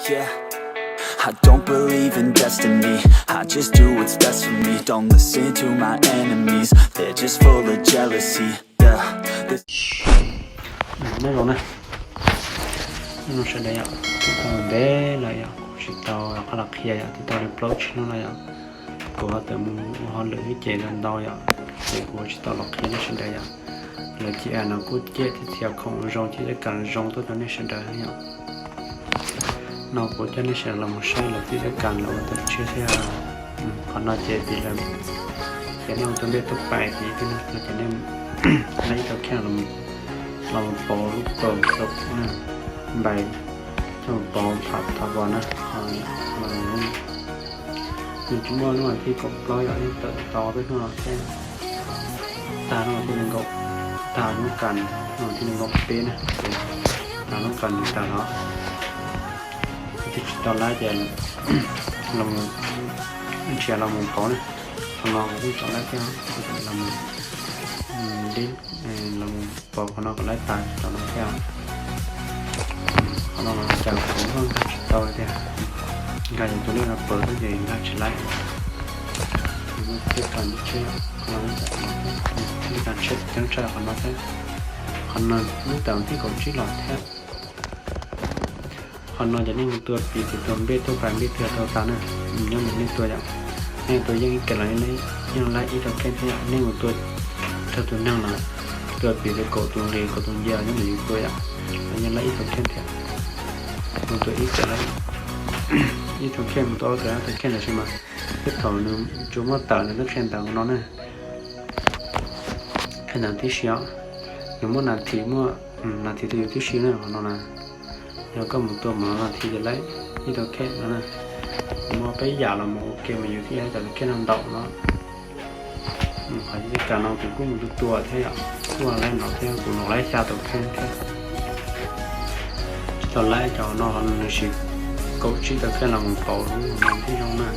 Yeah. I don't believe in destiny. I just do what's best for me. Don't listen to my enemies. They're just full of jealousy. Yeah. Nyob zoo na, nyob zoo sawv daws yom, twb tau ntev lawm yom, kuv tsis tau rov qab los qhia yom, twb tau li plaub tsib hnub no yom. Kuv ho tawm mus ua hauj lwm ib ces ntau yom, ces kuv tsis tau los qhia nej sawv daws yom. Lawv cia no kuj ciaj thiab txhia khoom zoo thiab kam zoo tuaj rau nej sawv daws yom. No kuv coj nej sawv daws los mus saib lawv txij teb kas lawv ua tawm tshiab thiab. Qhov no ces tiv lawv, ces nej mus tua npej tuaj pais tiv thiab no ces nej laib ib tau kheej los mus pauv lub pawg xaum na, npais coj mus pauv phav thov vos na. Nws tsis muaj lub as thiv kaum plaub yom, yeej tawm tau peb hnub no thiab. Tag lub as thiv nees nkaum, tag lub kas no thiv nees nkaum peb na, tag lub kas nws tag los twb tsis tau laib ces los mus, nrhiav los mus pauv na. Qhov no kuv kuj tau laib thiab, los mus, los mus pauv qhov no kom laib tas tau no thiab. Qhov no los cas kuv nkag tsis tau tiag, nkag yog tus lej no pawg xwb ces nkag tsis laib. Tej kas tsheb, tej kas tsheb ceeb tshaj qhov no thiab. Qhov no lub tawm thib kaum tsib los thiab. Qhov no ces nej mus tua piv tus tua npej tuaj pais npej twg tau tas na, nyob ntawm nej tua yom. Nej tua yeej ib kas los yeej laib ib tau kheej thiab yom. Nej mus tua rau tus neeg no, tua piv tus kaum tus nqis kaum tus nce nyob ntawm yus tua yom, los yeej laib ib tau kheej thiab. Mus tua ib kas los ib tau kheej, mus tua ob kas ob tau kheej tab sis mas tej thaum nws tsuas muab tawm nws twb qhia ntawv no na. Qhia ntawv tib si os, nws muaj nas this, muaj nas this rau yus tib si na qhov no na. Yog koj mus tua mas nas this ces laib ib tau kheej no na. Muaj peb yam los mus ua ke mas yus thiaj li tau kheej no ntaum no. Qhov tib kas no kuv kuj mus tua tua thiab yom, kuj laib no thiab, kuv ntaus laib xya tau kheej thiab. Tsis tau laib cov no nws siv kaum tsib tau kheej los mus pauv lub no thiaj zoo na.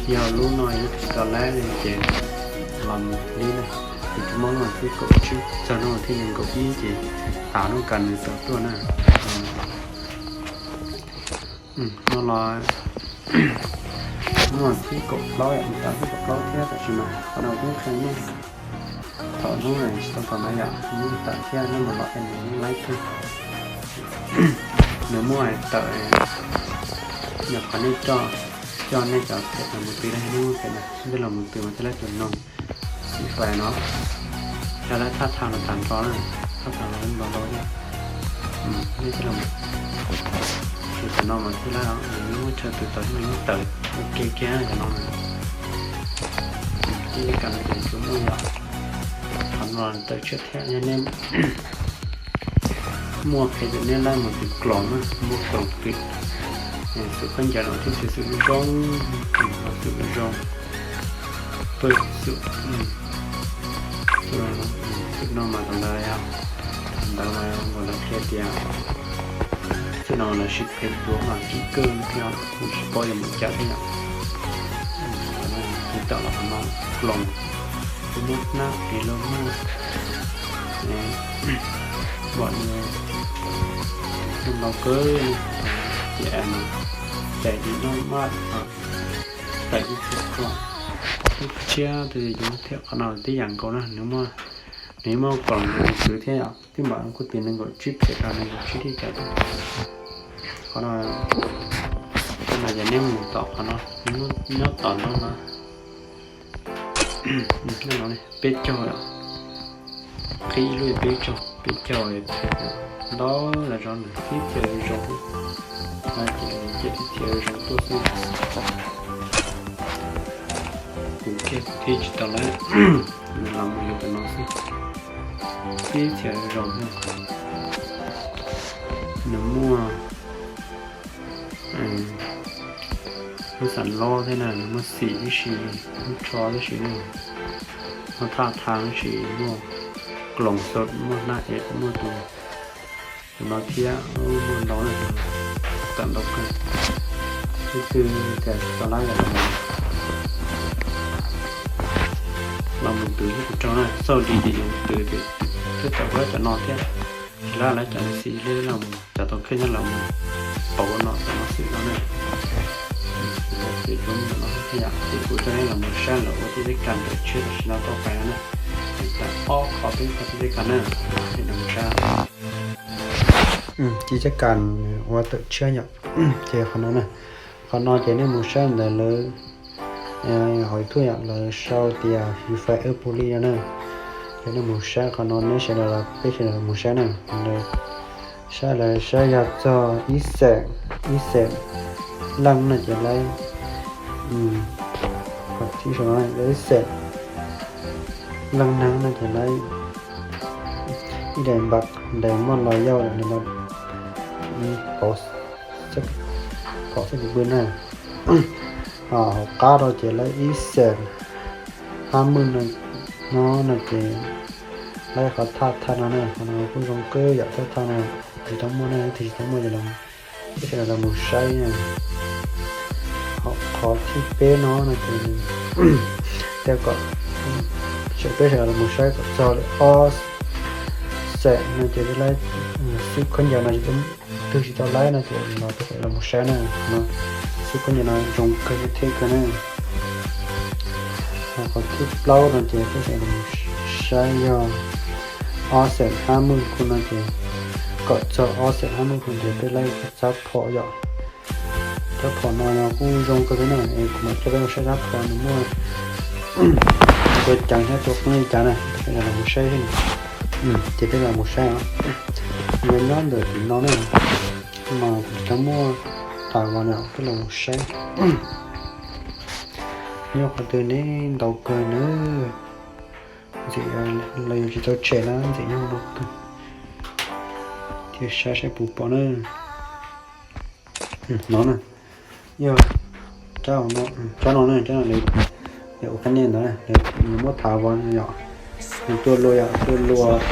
Yog lub no yog lub tsis tau laib li ces los mus li na, kuv tsis muaj lub no thiab kaum tsib txog lub no thiab nees nkaum ib ces tas lub kas nws tawm tuaj na. No los lub no thib kaum plaub yom, tas thib kaum plaub thiab tab sis mas qhov no kuj qhia nej thaum hnub tsis tau tau na yom, hnub tawm thiab nej mus los es nws yeej laib kawg. Nws muaj tawm, yog qhov nej coj, coj nej cov pem los mus twv na, nej muaj pem na, nej los mus twv mas thiaj laib tus noog xib fais no, thiaj laib thaj thaj no tag nrho na, thaj thaj no ntau ntau thiab. Nej thiaj los mus, tus no mas thiaj laib, nws muaj chaw twv tau thiab nws muaj tawm ua ke kiag cov no na. Tib kam no ces tsuas muaj yom, qhov no tawm tshiab thiab. Yog nej muaj phem ces nej laib mus twv kloos na, muaj kloos twv, xum khaub ncaws no thiab xum zoo, xum zoo, pawg xum, xum no mas thaum ntawd, thaum ntawd mas nkaus lawv qhia tias xum no lawv siv phem duav mas kim kawg thiab, kuj tsis paub yuav mus cas thiab yom. Twv tawm los qhov no kloos, kuj muaj hnab kev los muaj, npom nws ntau kawg, ces mas cais ib noj maj, cais ib txhia kloos, ib tshiab tus yus thiab. Qhov no tib yam nkaus na, nws muaj, nws muaj kloos nws twv thiab yom, tib npam kuj twv nees nkaum tsib phem los nees nkaum tsib tib cais. Qhov no, qhov no yog nej mus tom qhov no, nyob tom no no, peb caug, qhib ib lub peb caug, peb caug phem ntau los zov nws tib txhia zoo, ces ces tib txhia zoo tuaj xwb. Kuv kiag kuv thiaj tsis tau laib, nws los mus yog tus no xwb, tib txhia zoo. Nws muaj lub xam lob thiab na, nws muaj xim tib si, lub tsho tib si na, muaj thaj thaj tib si, muaj kloos xaum, muaj hnab ev, muaj tus, tus no thiab, muaj ntau na, tawm ntau kawg. Ib txwm tias tsis tau laib los los mus twv thiab kuv raug na, xauj li li yus twv thiab tau laib cov no thiab. Tsis laib laib cov xim li los mus cov tau kheej nyob los mus pauv no cov no Tim no na, tim cov me nyuam no thiab yom, ces kuv coj nej los mus saib lawv ua tib teb kas ntawm tshiab tam sim no tau pais no na. Ces tau ob qho peb qho tib teb kas na, nej los mus saib. Tib teb kas ua tawm tshiab yom, ces qhov no na, qhov no ces nej mus saib ntawm lawv hauv YouTube yom, lawv sau tias Free Fire Police no na. Ces nej mus saib qhov no, neb sawv daws los peb sawv daws los mus saib na. Saib lawv saib yog txog ib xees, ib xees leej no ces laib, qhov tib sau no ib xees leej neeg no ces laib ib daim npam, daim muaj los yau lawm no, pom xab tis pw na. Hauv qab rau ces laib ib xees hab mwj no, no ces laib qhov thaj thaj no na, qhov no kuj zoo kawg yom, thaj thaj no tsis tau muaj na, tsis tau muaj ces peb sawv daws los mus saib na. Qhov thib peb no no ces nws, tej kom, peb sawv daws los mus saib kom txog li ob xees no ces peb laib xwb khaub ncaws no tsis tau, twg tsis tau laib no ces no peb sawv daws los mus saib na. No xwb khaub ncaws no zoo kawg thiab kawg na. Qhov thib plaub no ces peb sawv daws los mus saib yog ob xees hab mwj khu no ces, kom txog ob xees hab mwj khu ces peb laib txab phom yom. Txab phom no yog kuj zoo kawg thiab na, es kuv mam coj peb mus saib txab phom nws muaj tua ceev thiab tua qeeb li cas na, peb los mus saib. Ces peb los mus saib os. Nyob nyob ntawm tim no na, mas kuv cov muaj tas vas no peb los mus saib. Nyob qhov twg ne, ntau kawg na. Ntxim los yog tsis tau tshem na, ntxim nyob no kawg. Thiaj saib saib puas pom na. No na, yog tsab no, tsab no na, tsab no lawv ua qab nej ntawd, nws muab thav vas yom, nws tua luas yom, tua luas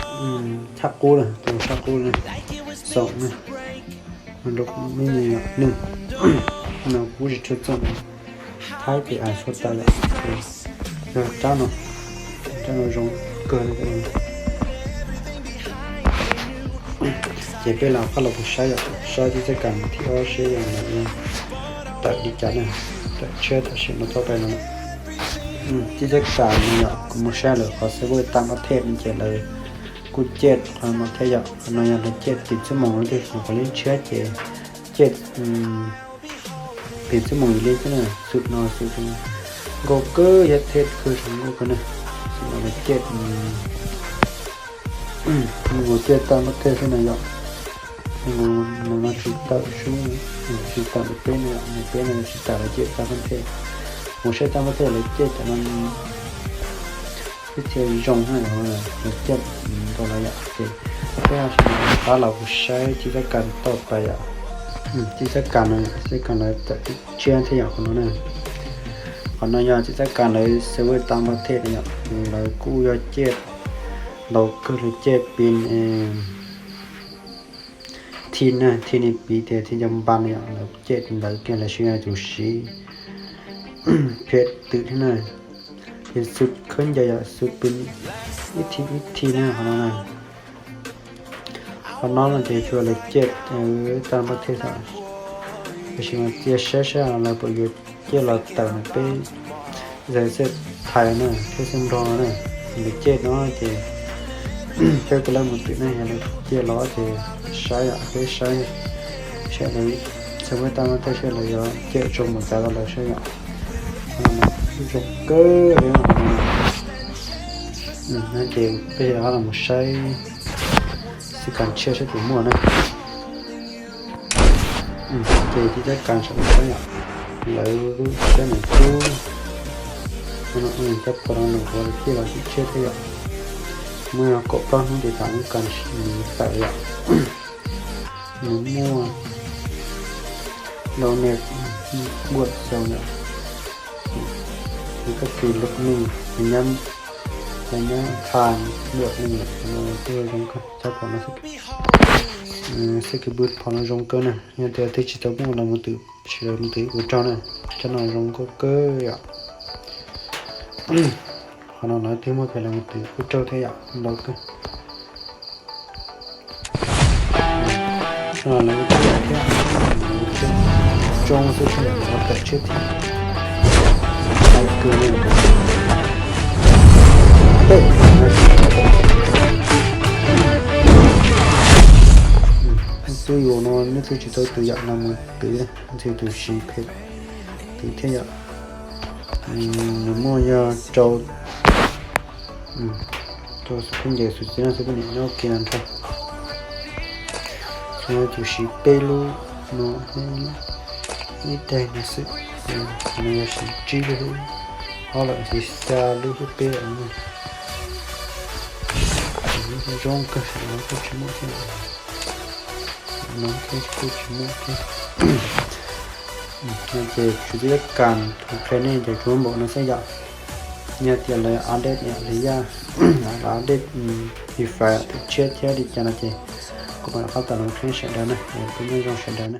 tshaj qub na, tua luas tshaj qub na, xoom na, rau kuv me nyuam neeg no kuv tsis tshua txoom thaib ces as txhua tas yom. Yog tsab no, tsab no zoo kawg li. Ces peb los qab los mus saib yom, saib tib txoj kas thib ob seb yog nws tawm li cas na, tawm tshiab tam sim no tau pais no. Tib txoj kas no yom, kuv mus saib lawv qhov server tag npab thej no ces lawv kuj ciaj qhov npab thej yom, qhov no yog lawv ciaj pim txuj moos no ces qhov li tshiab ces ciaj pim txuj moos li xwb na, xum no xum nkauj kawg yog thej kawg zoo nkauj kawg na. Xum no lawv ciaj, nkaus ciaj tag npab thej xwb na yom. Nkaus no tsis tawm sub, tsis tawm ntawm peb no yom, ntawm peb no tsis tawm lawv ciaj tag npab thej. Mus saib tag npab thej lawv ciaj cov no ib txhia zoo na, lawv ciaj nkaus lawm yom. Ces peb sawv daws qab los mus saib tib txoj kas tau pais yom. Tib txoj kas no, tib txoj kas lawv tawm tshiab thiab yom qhov no na. Qhov no yog tib txoj kas lawv server tag npab thej na yom, lawv kuj yog ciaj ntau kawg, lawv ciaj pim thi na, thi ni piv tias thi nco npas na yom, lawv ciaj ntawd kiag lawv siv yog tus siv phem twm thiab na. Ces xub khaub ncaws yom, xub pw ib thi ib thi na qhov no na. Qhov no no ces tsuas lawv ciaj tag npab thej xwb. Tab sis mas cia saib saib lawv puas yuav ciaj los tawm ntawm peb Zais Xej Thais na, thiab Xej Nplog na. Lawv ciaj no ces peb kuj lawv mus twm ne, yog lawv ciaj los ces saib yom, peb saib saib lawv txhua muaj tag npab thej saib lawv yuav ciaj zoo mus cas rau lawv saib yom. Zoo kawg li no. Ces peb sawv daws los mus saib xwb kas tshiab saib puas muaj na. Ces tib txoj kas saum no yom, lawv saib ntawm kub, cov phom no los ua ciaj los tib tshiab thiab yom. Muaj kaum plaub hnub ces tas lub kas nws tawm yom. Nws muaj lub npe npuaj xaus yom, nws koj kis lub npe, nws nyob, nws nyob tha npuaj nws yom, no kuj zoo kawg, cov phom no xwb kis pw phom no zoo kawg na. Yog tias twg tsis tau muaj los mus twm, sawv daws mus twm kuv raug na, cov no zoo nkauj kawg yom. Qhov no lawv twb muaj pem los mus twm kuv raug thiab yom, ntau kawg. Lawv twb thiab, lawv twb Zoo xwb tsis yam no tawm tshiab thiab. Xwb yus no neb twb tsis tau tus yam no mus twv, ntshe tus siv phem twv thiab yom. Nws muaj yog rau, rau xub phooj ywg xwb, txiv neej xwb poj niam nyob kiag nrho. Xwb tus siv peb lub no thiab ib daim no xwb, no yog siv tsib lub, ob lawm siv xya lub thiab peb lawm. Zoo kawg, saum no kuj tsis muaj thiab, no thiab kuj tsis muaj thiab. No ces tsuas yog kam tus qhia nej ces tsuas npaum no xwb yom. Yog tias lawv update yom, lawv yaj, lawv update Free Fire tawm tshiab thiab li cas no ces kuv mam rov qab tau los qhia sawv daws na, es peb nyob zoo sawv daws na.